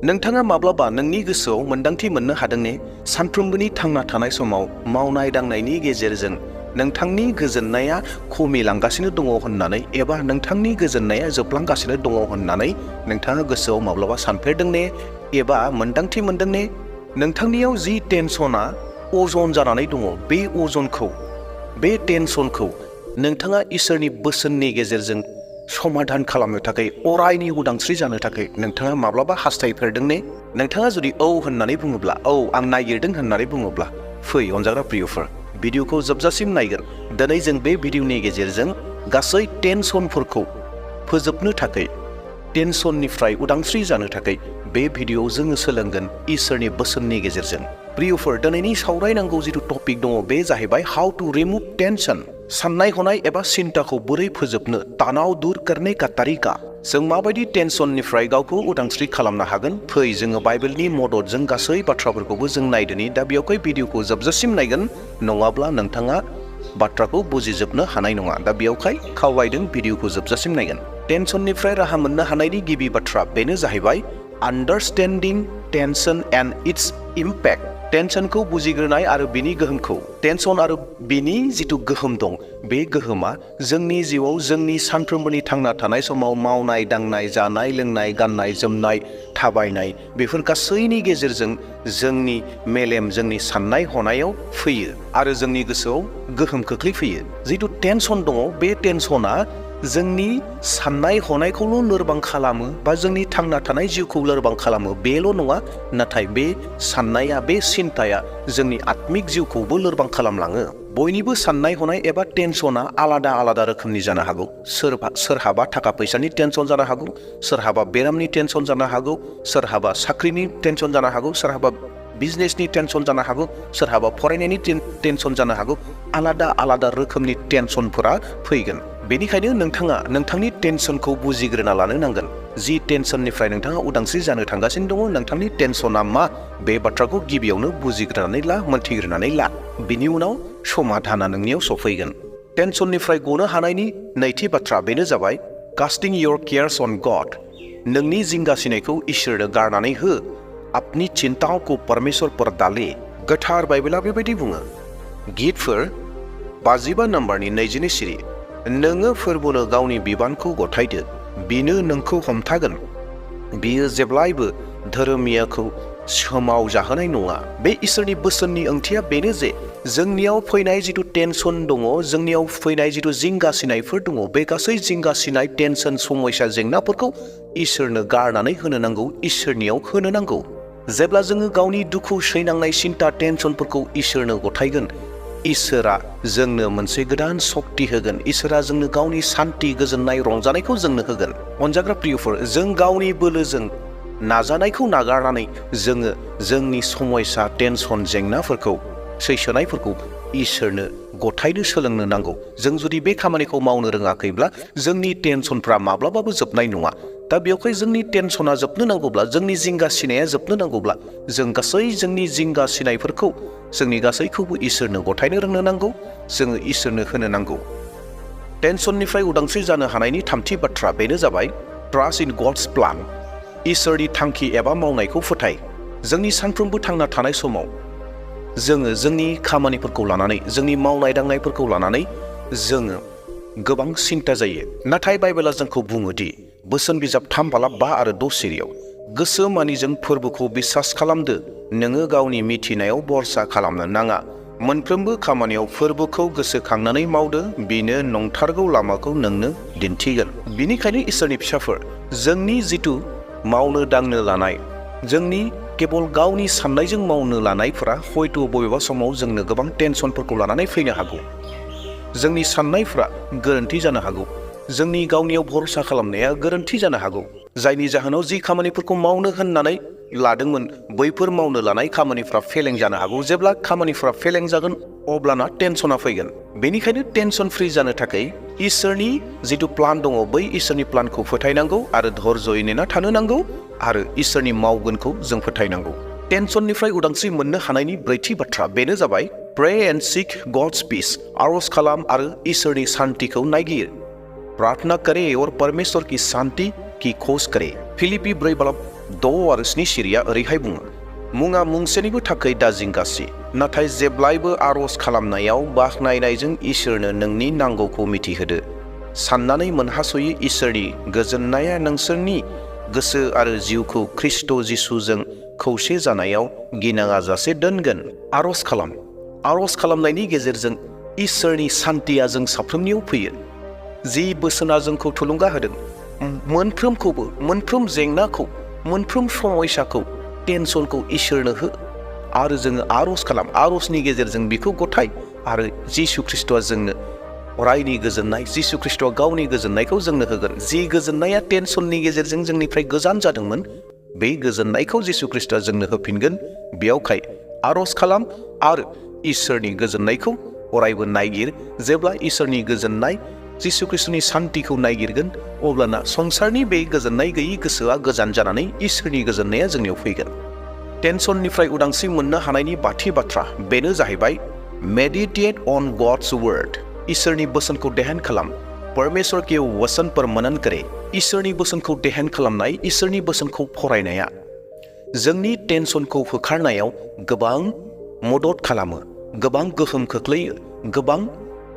नोंथाङा माब्लाबा नोंनि गोसोआव मोन्दांथि मोननो हादों ने सानफ्रोमबोनि थांना थानाय समाव मावनाय दांनायनि गेजेरजों नोंथांनि गोजोननाया खमिलांगासिनो दङ होननानै एबा नोंथांनि गोजोननाया जोबलांगासिनो दङ होननानै नोंथाङा गोसोआव माब्लाबा सानफेरदों ने एबा मोन्दांथि मोनदों ने? नोंथांनियाव जि टेनसना अजन जानानै दङ बे टेनसनखौ नोंथाङा इसोरनि बोसोननि गेजेरजों समाधान खालामनो थाखाय अरायनि उदांस्रि जानो थाखाय नोंथाङा माब्लाबा हास्थायफेरदों ने? नोंथाङा जुदि औ होननानै बुङोब्ला औ आं नागिरदों होननानै बुङोब्ला फै अनजाग्रा प्रियफोर भिडिअखौ जोबजासिम नायगोन। दिनै जों बे भिडिअनि गेजेरजों गासै टेनसनफोरखौ फोजोबनो थाखाय टेनसननिफ्राय उदांस्रि जानो थाखाय बे भिडिअआव जोङो सोलोंगोन इसोरनि बोसोननि गेजेरजों। प्रियफोर दिनैनि सावरायनांगौ जिथु टपिक दङ बे जाहैबाय हाउ टु रिमुभ टेनसन। साननाय हनाय एबा सिन्ताखौ बोरै फोजोबनो, तानाव दूर करने का तरीका। जों माबायदि टेनसननिफ्राय गावखौ उदांस्रि खालामनो हागोन? फै जोङो बाइबेलनि मददजों गासै बाथ्राफोरखौबो जों नायदोनि। दा बेयावहाय भिडिअखौ जोबजासिम नायगोन, नङाब्ला नोंथाङा बाथ्राखौ बुजिजोबनो हानाय नङा। दा बेयावहाय खावलायदों भिडिअखौ जोबजासिम नायगोन। टेनसननिफ्राय राहा मोननो हानायनि गिबि बाथ्रा बेनो जाहैबाय आन्डारस्टेन्डिं टेनसन एन्ड इट्स इम्पेक्ट। टेनसनखौ बुजिग्रोनाय आरो बिनि गोहोमखौ। टेनसन आरो बिनि जिथु गोहोम दं बे गोहोमा जोंनि जिउआव जोंनि सानफ्रोमबोनि थांना थानाय समाव मावनाय दांनाय, जानाय लोंनाय, गाननाय जोमनाय, थाबायनाय बेफोर गासैनि गेजेरजों जोंनि मेलेम, जोंनि साननाय हनायाव फैयो आरो जोंनि गोसोआव गोहोम खोख्लैफैयो। जिथु टेनसन दङ बे टेनसना जोंनि साननाय हनायखौल' लोरबां खालामो बा जोंनि थांना थानाय जिउखौ लोरबां खालामो बेल' नङा, नाथाय बे साननाया, बे सिन्ताया जोंनि आत्मिक जिउखौबो लोरबां खालामलाङो। बयनिबो साननाय हनाय एबा टेनसना आलादा आलादा रोखोमनि जानो हागौ। सोरहाबा थाखा फैसानि टेनसन जानो हागौ, सोरहाबा बेरामनि टेनसन जानो हागौ, सोरहाबा साख्रिनि टेनसन जानो हागौ, सोरहाबा बिजनेसनि टेनसन जानो हागौ, सोरहाबा फरायनायनि टेनसन जानो हागौ। आलादा आलादा रोखोमनि टेनसनफोरा फैगोन। बेनिखायनो नोंथाङा नोंथांनि टेनसनखौ बुजिग्रोना लानो नांगोन। जि टेनसननिफ्राय नोंथाङा उदांस्रि जानो थांगासिनो दङ, नोंथांनि टेनसना मा बे बाथ्राखौ गिबियावनो बुजिग्रोनानै ला, मोनथिग्रोनानै ला। बिनि उनाव समाधाना नोंनियाव सफैगोन। टेनसननिफ्राय गनो हानायनि नैथि बाथ्रा बेनो जाबाय कास्टिं योर केयार्स अन गड। नोंनि जिंगासिनायखौ इसोरनो गारनानै हो। अपनी चिंताओं को परमेश्वर पर डाले। गोथार बाइबेला बेबायदि बुङो। गीतफोर 55 नम्बरनि 20 सिरि। नोङो फोरबोनो गावनि बिबानखौ गथायदो, बिनो नोंखौ हमथागोन। बियो जेब्लायबो धोरोमियाखौ सोमाव जाहोनाय नङा। बे इसोरनि बोसोननि ओंथिया बेनो जे जोंनियाव फैनाय जिथु टेनसन दङ, जोंनियाव फैनाय जिथु जिंगासिनायफोर दङ, बे गासै जिंगासिनाय टेनसन समस्या जेंनाफोरखौ इसोरनो गारनानै होनो नांगौ, इसोरनियाव होनो नांगौ। जेब्ला जोङो गावनि दुखु, सैनांनाय, सिन्ता, टेनसनफोरखौ इसोरनो गथायगोन, इसोरा जोंनो मोनसे गोदान सक्ति होगोन। इसोरा जोंनो गावनि सान्ति, गोजोननाय, रंजानायखौ जोंनो होगोन। अनजाग्रा प्रियफोर, जों गावनि बोलोजों नाजानायखौ नागारनानै जोङो जोंनि समस्या, टेनसन, जेंनाफोरखौ, सैसोनायफोरखौ इसोरनो गथायनो सोलोंनो नांगौ। जों जुदि बे खामानिखौ मावनो रोङाखैब्ला जोंनि टेनसनफ्रा माब्लाबाबो जोबनाय नङा। दा बेवहाय जोंनि टेनसना जोबनो नांगौब्ला, जोंनि जिंगा सिनाया जोबनो नांगौब्ला जों गासै जोंनि जिंगा सिनायफोरखौ, जोंनि गासैखौबो इसोरनो गथायनो रोंनो नांगौ, जोङो इसोरनो होनो नांगौ। टेनसननिफ्राय उदांस्रि जानो हानायनि थामथि बाथ्रा बेनो जाबाय ट्रास्ट इन गड्स प्लान। इसोरनि थांखि एबा मावनायखौ फोथाय। जोंनि सानफ्रोमबो थांना थानाय समाव जोङो जोंनि खामानिफोरखौ लानानै, जोंनि मावनाय दांनायफोरखौ लानानै जोङो गोबां सिन्ता जायो। नाथाय बाइबेला जोंखौ बुङोदि बोसोन बिजाब 3:5 आरो 6 सिरियाव गोसो मानिजों फोरबोखौ बिसास खालामदो, नोङो गावनि मिथिनायाव भरसा खालामनो नाङा। मोनफ्रोमबो खामानियाव फोरबोखौ गोसोखांनानै मावदो, बेनो नंथारगौ लामाखौ नोंनो दिन्थिगोन। बिनिखायनो इसोरनि फिसाफोर, जोंनि जिथु मावनो दांनो लानाय, जोंनि केबल गावनि साननायजों मावनो लानायफोरा हयथ' बबेबा समाव जोंनो गोबां टेनसनफोरखौ लानानै फैनो हागौ। जोंनि साननायफ्रा गोरोन्थि जानो हागौ। जोंनि गावनियाव भरसा खालामनाया गोरोन्थि जानो हागौ। जायनि जाहोनाव जि खामानिफोरखौ मावनो होननानै लादोंमोन, बैफोर मावनो लानाय खामानिफ्रा फेलें जानो हागौ। जेब्ला खामानिफ्रा फेलें जागोन अब्लाना टेनसना फैगोन। बेनिखायनो टेनसन फ्रि जानो थाखाय इसोरनि जिथु प्लान दङ, बै इसोरनि प्लानखौ फोथायनांगौ आरो धैर्ययै नेना थानो नांगौ आरो इसोरनि मावगोनखौ जों फोथायनांगौ। टेनसननिफ्राय उदांस्रि मोननो हानायनि ब्रैथि बाथ्रा बेनो जाबाय pray and seek God's peace. आरज खालाम आरो इसोरनि शान्तिखौ नागिर। प्रार्थना करे और परमेश्वर की शांति की खोज करे। फिलिपि 4:12 6 आरो 7 सिरिया ओरैहाय बुङो, मुङा मुंसेनिबो थाखाय दाजिंगासि, नाथाय जेब्लायबो आरज खालामनायाव बाख्नायनायजों इसोरनो नोंनि नांगौखौ मिथिहोदो। साननानै मोनहासयै इसोरनि गोजोननाया नोंसोरनि गोसो आरो जिउखौ ख्रिस्ट' जिसुजों खौसे जानायाव गिनाङाजासे दोनगोन। आरज खालाम। आरज खालामनायनि गेजेरजों इसोरनि सान्थिया जों साफ्रोमनियाव फैयो। जि बोसोना जोंखौ थुलुंगा होदों, मोनफ्रोमखौबो, मोनफ्रोम जेंनाखौ, मोनफ्रोम समयसाखौ, टेनसनखौ इसोरनो हो आरो जोङो आरज खालाम। आरजनि गेजेरजों बिखौ गथाय आरो जिसु ख्रिस्ट'आ जोंनो अरायनि गोजोननाय, जिसु ख्रिस्ट'आ गावनि गोजोननायखौ जोंनो होगोन। जि गोजोननाया टेनसननि गेजेरजों जोंनिफ्राय गोजान जादोंमोन, बे गोजोननायखौ जिसु ख्रिस्ट'आ जोंनो होफिनगोन। बेयावखाय आरज खालाम आरो इसोरनि गोजोननायखौ अरायबो नायगिर। जेब्ला इसोरनि गोजोननाय, जिसु ख्रिस्ट'नि सान्थिखौ नायगिरगोन, अब्लाना संसारनि बे गोजोननाय गैयि गोसोआ गोजान जानानै इसोरनि गोजोननाया जोंनियाव फैगोन। टेनसननिफ्राय उदांस्रि मोननो हानायनि बाथि बाथ्रा बेनो जाहैबाय मेडिटेट अन गॉड्स वर्ड। इसोरनि बोसोनखौ देहान खालाम। परमेश्वर के वचन पर मनन करे। इसोरनि बोसोनखौ देहान खालामनाय, इसोरनि बोसोनखौ फरायनाया जोंनि टेनसनखौ होखारनायाव गोबां मदद खालामो, गोबां गोहोम खोख्लैयो, गोबां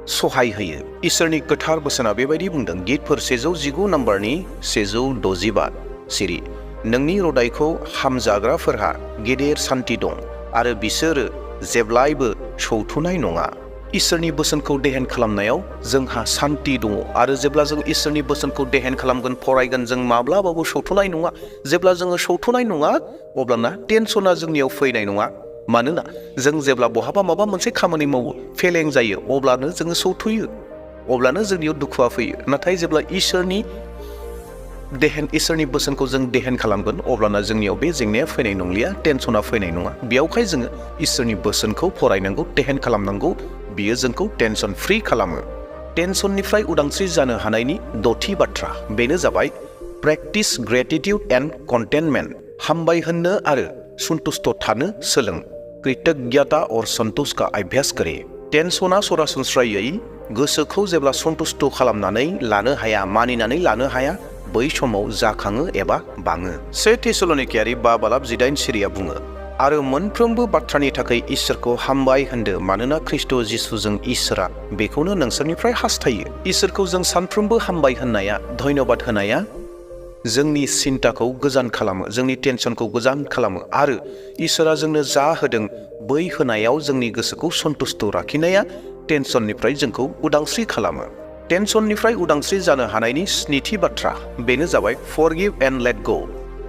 सहाय होयो। इसोरनि गोथार बोसोना बेबायदि बुंदों, गीतफोर 119 नम्बरनि 165 सिरि, नोंनि रदायखौ हामजाग्राफोरहा गेदेर सान्थि दं आरो बिसोरो जेब्लायबो सौथुनाय नङा। इसोरनि बोसोनखौ देहान खालामनायाव जोंहा सान्ति दङ आरो जेब्ला जों इसोरनि बोसोनखौ देहान खालामगोन, फरायगोन, जों माब्लाबाबो सौथुनाय नङा। जेब्ला जोङो सौथुनाय नङा, अब्लाना टेनसना जोंनियाव फैनाय नङा। मानोना जों जेब्ला बहाबा माबा मोनसे खामानि मावो, फेलें जायो, अब्लानो जोङो सौथुयो, अब्लानो जोंनियाव दुखुआ फैयो। नाथाय जेब्ला इसोरनि बोसोनखौ जों देहान खालामगोन, अब्लाना जोंनियाव बे जेंनाया फैनाय नंलिया, टेनसना फैनाय नङा। बेयावखाय जोङो इसोरनि बोसोनखौ फरायनांगौ, देहान खालामनांगौ। बियो जोंखौ टेनसन फ्रि खालामो। टेनसननिफ्राय उदांस्रि जानो हानायनि द'थि बाथ्रा बेनो जाबाय प्रेक्टिस ग्रेटिट्युड एन्ड कन्टेनमेन्ट। हामबाय होननो आरो सन्तुष्ट थानो सोलों। कृतज्ञता और संतोष का अभ्यास करे। टेनसना सरासनस्रायै गोसोखौ जेब्ला सन्तुष्ट खालामनानै लानो हाया, मानिनानै लानो हाया, बै समाव जाखाङो एबा बाङो। 1 थेसलनिकायारि 5:18 सिरिया बुङो, आरो मोनफ्रोमबो बाथ्रानि थाखाय इसोरखौ हामबाय होनदो, मानोना ख्रिस्ट' जिसुजों इसोरा बेखौनो नोंसोरनिफ्राय हास्थायो। इसोरखौ जों सानफ्रोमबो हामबाय होननाया, धन्यबाद होनाया जोंनि सिन्ताखौ गोजान खालामो, जोंनि टेनसनखौ गोजान खालामो आरो इसोरा जोंनो जा होदों बै होनायाव जोंनि गोसोखौ सन्तुष्ट लाखिनाया टेनसननिफ्राय जोंखौ उदांस्रि खालामो। टेनसननिफ्राय उदांस्रि जानो हानायनि 7थि बाथ्रा बेनो जाबाय फरगिव एन्ड लेट गो।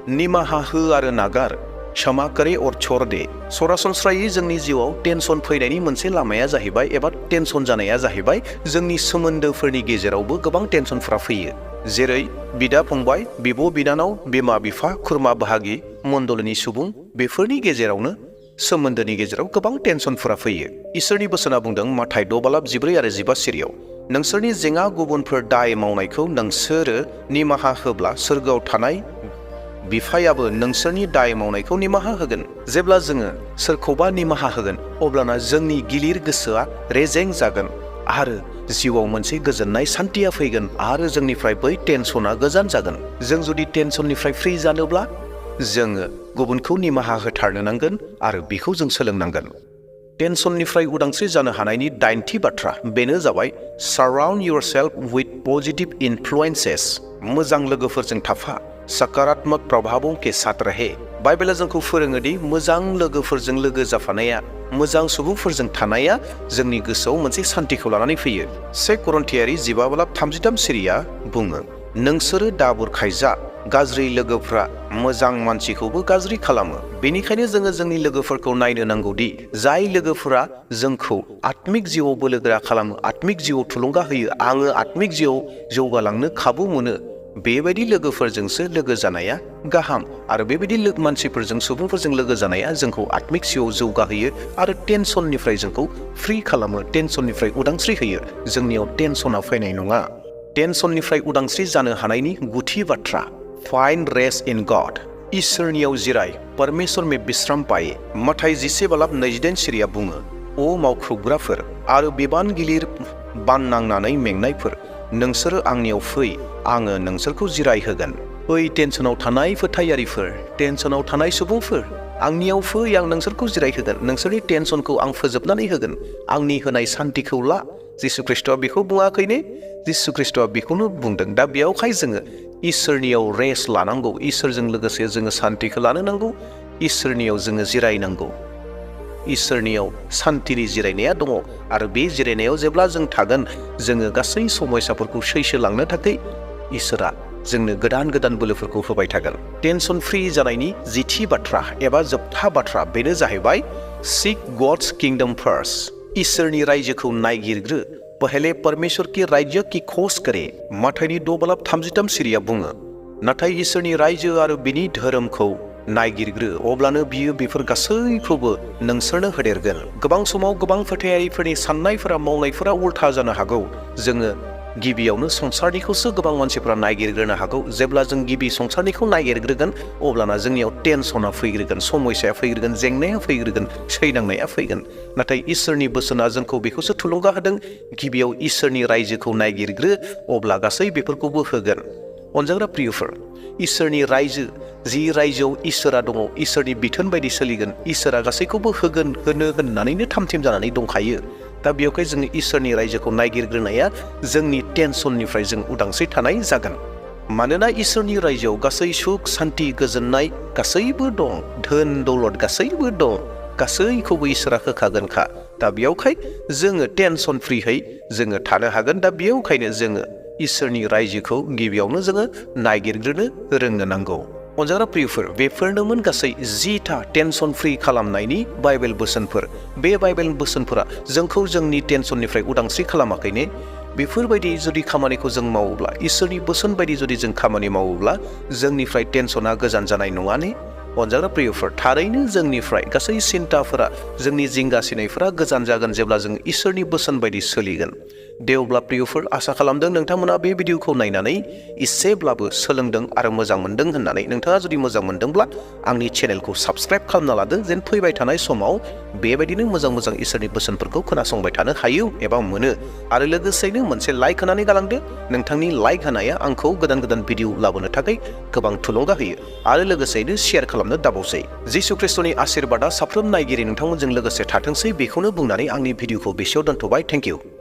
निमाहा हो आरो नागार। क्षमा करे और छोड़ दे। सरासनस्रायै जोंनि जिउआव टेनसन फैनायनि मोनसे लामाया जाहैबाय एबा टेनसन जानाया जाहैबाय जोंनि सोमोन्दोफोरनि गेजेरावबो गोबां टेनसनफ्रा फैयो। जेरै बिदा फंबाय, बिब' बिनानाव, बिमा बिफा, खुरमा बाहागि, मण्डलनि सुबुं, बेफोरनि गेजेरावनो सोमोन्दोनि गेजेराव गोबां टेनसनफोरा फैयो। इसोरनि बोसोना बुंदों माथाय 6:14 आरो 15 सिरियाव, नोंसोरनि जेंना गुबुनफोर दाय मावनायखौ नोंसोरो निमाहा होब्ला सोरगोआव थानाय बिफायाबो नोंसोरनि दाय मावनायखौ निमाहा होगोन। जेब्ला जोङो सोरखौबा निमाहा होगोन, अब्लाना जोंनि गिलिर गोसोआ रेजें जागोन आरो जिउआव मोनसे गोजोननाय सान्थिया फैगोन आरो जोंनिफ्राय बै टेनसना गोजान जागोन। जों जुदि टेनसननिफ्राय फ्रि जानोब्ला जोङो गुबुनखौ निमाहा होथारनो नांगोन आरो बेखौ जों सोलोंनांगोन। टेनसननिफ्राय उदांस्रि जानो हानायनि 8थि बाथ्रा बेनो जाबाय साराउन्ड योरसेल्फ विथ पजिटिभ इनफ्लुएन्सेस। मोजां लोगोफोरजों थाफा। सकारात्मक प्रभावों के साथ रहे। बाइबेला जोंखौ फोरोङो दि मोजां लोगोफोरजों लोगो जाफानाया, मोजां सुबुंफोरजों थानाया जोंनि गोसोआव मोनसे सान्थिखौ लानानै फैयो। 1 करन्थियारि 15:33 सिरिया बुङो, नोंसोरो दाबुरखायजा, गाज्रि लोगोफ्रा मोजां मानसिखौबो गाज्रि खालामो। बेनिखायनो जोङो जोंनि लोगोफोरखौ नायनो नांगौदि जाय लोगोफोरा जोंखौ आत्मिक जिउआव बोलोगोरा खालामो, आत्मिक जिउआव थुलुंगा होयो, आङो आत्मिक जिउआव जौगालांनो खाबु मोनो, बेबायदि लोगोफोरजोंसो लोगो जानाया गाहाम आरो बेबायदि मानसिफोरजों, सुबुंफोरजों लोगो जानाया जोंखौ आत्मिक जिउआव जौगाहोयो आरो टेनसननिफ्राय जोंखौ फ्रि खालामो, टेनसननिफ्राय उदांस्रि होयो। जोंनियाव टेनसना फैनाय नङा। टेनसननिफ्राय उदांस्रि जानो हानायनि 9थि बाथ्रा फाइन्ड रेस्ट इन गॉड। इसोरनियाव जिराय, परमेश्वर में विश्राम पाए। माथाय 10:28 सिरिया बुङो, ओ मावख्रुबग्राफोर आरो बिबान गिलिर बान नांनानै मेंनायफोर, नोंसोरो आंनियाव फै, आङो नोंसोरखौ जिराय होगोन। ओइ टेनसनाव थानाय फोथायारिफोर, टेनसनाव थानाय सुबुंफोर, आंनियाव फै, आं नोंसोरखौ जिरायहोगोन, नोंसोरनि टेनसनखौ आं फोजोबनानै होगोन, आंनि होनाय सान्तिखौ ला। जिसु ख्रीष्टआ बेखौ बुङाखैने? जिसु ख्रीष्टआ बेखौनो बुंदों। दा बेयावहाय जोङो इसोरनियाव रेस्ट लानांगौ, इसोरजों लोगोसे जोङो सान्तिखौ लानो नांगौ, इसोरनियाव जोङो जिरायनांगौ। इसोरनियाव सान्तिनि जिरायनाया दङ आरो बे जिरायनायाव जेब्ला जों थागोन, जोङो गासै समयसाफोरखौ सैसोलांनो थाखाय इसोरा जोंनो गोदान गोदान बोलोफोरखौ होबाय थागोन। टेनसन फ्रि जानायनि जिथि बाथ्रा एबा जोबथा बाथ्रा बेनो जाहैबाय सिक गड्स किंडम फार्स्ट। इसोरनि रायजोखौ नायगिरग्रो। पहले परमेश्वर की राज्य की खोज करे। माथाइनि 6:33 सिरिया बुङो। नाथाय इसोरनि रायजो आरो बिनि धोरोमखौ नायगिरग्रो, अब्लानो बियो बेफोर गासैखौबो नोंसोरनो होदेरगोन। गोबां समाव गोबां फोथायारिफोरनि साननायफोरा मावनायफोरा उल्था जानो हागौ। जोङो गिबियावनो संसारनिखौसो गोबां मानसिफ्रा नायगिरग्रोनो हागौ। जेब्ला जों गिबि संसारनिखौ नायगिरग्रोगोन, अब्लाना जोंनियाव टेनसना फैग्रोगोन, समयसाया फैग्रोगोन, जेंनाया फैग्रोगोन, सैनांनाया फैगोन। नाथाय इसोरनि बोसोना जोंखौ बेखौसो थुलुंगा होदों, गिबियाव इसोरनि रायजोखौ नायगिरग्रो, अब्ला गासै बेफोरखौबो होगोन। अनजाग्रा प्रियफोर, इसोरनि रायजो, जि रायजोआव इसोरा दङ, इसोरनि बिथोन बायदि सोलिगोन, इसोरा गासैखौबो होगोन होननानैनो थामथिम जानानै दंखायो। दा बेवहाय जोङो इसोरनि रायजोखौ नायगिरग्रोनाया जोंनि टेनसननिफ्राय जों उदांस्रि थानाय जागोन। मानोना इसोरनि रायजोआव गासै सुख, सान्ति, गोजोननाय गासैबो दं, धोन दौलत गासैबो दं, गासैखौबो इसोरा होखागोनखा। दा बेयावखाय जोङो टेनसन फ्रिहै जोङो थानो हागोन। दा बेयावखायनो जोङो इसोरनि रायजोखौ गिबियावनो जोङो नायगिरग्रोनो रोंनो नांगौ। अनजाग्रा प्रियफोर, बेफोरनोमोन गासै 10टा टेनसन फ्रि खालामनायनि बाइबेल बोसोनफोर। बे बाइबेल बोसोनफोरा जोंखौ जोंनि टेनसननिफ्राय उदांस्रि खालामाखैने? बेफोरबायदि जुदि खामानिखौ जों मावोब्ला, इसोरनि बोसोन बायदि जुदि जों खामानि मावोब्ला, जोंनिफ्राय टेनसना गोजान जानाय नङा ने? अनजाग्रा प्रियफोर, थारैनो जोंनिफ्राय गासै सिन्ताफोरा, जोंनि जिंगासिनायफोरा गोजान जागोन जेब्ला जों इसोरनि बोसोन बायदि सोलिगोन। दे अब्ला प्रियफोर, आसा खालामदों नोंथांमोना बे भिडिअखौ नायनानै एसेब्लाबो सोलोंदों आरो मोजां मोनदों होननानै। नोंथाङा जुदि मोजां मोनदोंब्ला आंनि चेनेलखौ साबस्क्राइब खालामना लादो, जेन फैबाय थानाय समाव बेबायदिनो मोजां मोजां इसोरनि बोसोनफोरखौ खोनासंबाय थानो हायो एबा मोनो। आरो लोगोसेनो मोनसे लाइक होनानै गालांदो। नोंथांनि लाइक होनाया आंखौ गोदान गोदान भिडिअ लाबोनो थाखाय गोबां थुलुंगा होयो। आरो लोगोसेनो शेयार खालामनो दाबावसै। जिसु ख्रीष्टनि आशीर्बादा साफ्रोम नायगिरि नोंथांमोनजों लोगोसे थाथोंसै, बेखौनो बुंनानै आंनि भिडिअखौ बेसेयाव दोनथ'बाय। Thank you.